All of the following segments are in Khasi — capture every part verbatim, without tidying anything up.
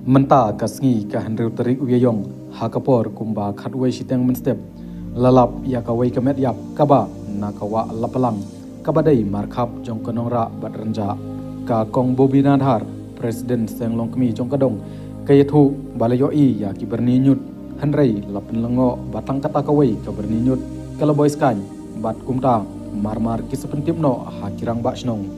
Mynta ka sngi ka hynriew tarik u Ïaïong, ha ka por kumba khatwei shiteng mynstep, la lap ïa kawei ka met ïap kaba na ka wah Lapalang, kaba dei markhap jong ka nongrah bad rynjah. Ka Kong Bobina Dhar, President Seng Longkmie jong ka dong, ka ïathuh ba la ïohi ïa ki byrni ñiut, hynrei la pynlyngngoh ba tang kata kawei ka byrni ñiut ka la boi skaiñ, bad kumta marmar ki sa pyntip noh ha ki rangbah shnong.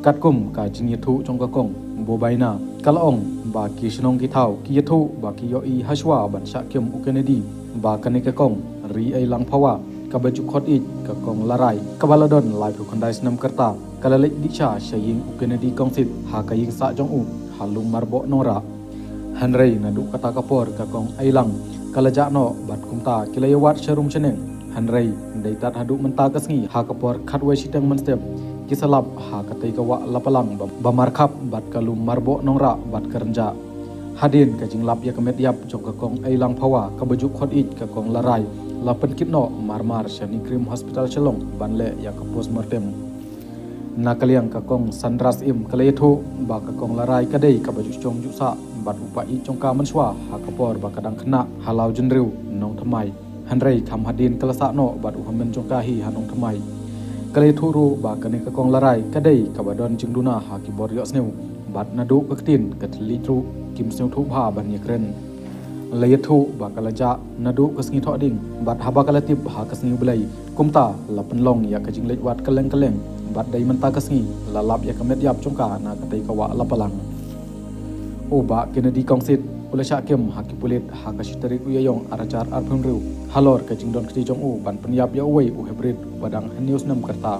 Katkum ka jingïathuh jong ka Kong Bobina, ka la ong ba ki shnong ki thaw ki ïathuh ba ki ïohi hashwa ban shah kem u Kennedy ba kane ka kong Ri Ailang Phawa, kaba ju khot ïeit ka kong Larai, kaba la don laiphew khyndai snem ka rta, ka la leit dih sha sha ïing u Kennedy Kongsit ha ka ïing sah jong u ha Lum Marboh Nongrah. Hynrei naduh kata ka por ka kong Ailang ka la jah noh, bad kumta ki la ïawad sha rum sha neng. Hynrei dei tad haduh mynta ka sngi, ha ka por khatwei shiteng mynstep, ki sa lap ha katei ka wah Lapalang ba, ba markhap bad ka Lum Marboh Nongrah bad ka rynjah. Hadien ka jinglap ïa ka met ïap jong ka kong Ailang Phawa, kaba ju khot ïeit ka kong Larai, la pynkit noh marmar sha NEIGRIHMS Hospital Shillong ban leh ïa ka postmortem. Na ka liang ka Kong Sandra Syiem, ka la ïathuh ba ka kong Larai ka dei kaba ju shong ju sah bad u pah ïeit jong ka mynshuwa ha ka por ba ka dang khynnah ha Lawjynriew, Nongthymmai. Hynrei kham hadien ka la sah noh bad u hynmen jong ka hi ha Nongthymmai. Ka la ïathuh ruh ba kane ka kong Larai ka dei kaba don jingduna ha ki bor ïohsngew, bad naduh ka ktien ka thylliej ruh kim sngewthuh bha ban ïakren. La ïathuh ba ka la jah naduh ka sngi Thohdieng, bad haba ka la tip ha ka sngi U Blei, kumta la pynlong ïa ka jingleit wad kylleng kylleng, bad dei mynta ka sngi la lap ïa ka met ïap jong ka na katei ka wah Lapalang. U Bah Kennedy Kongsit u la shah kem ha ki pulit ha ka shi tarik u Ïaïong arhajar arphew hynriew, halor ka jingdon kti jong u ban pynïap ïa uwei u hybrid uba dang hynñiew snem ka rta.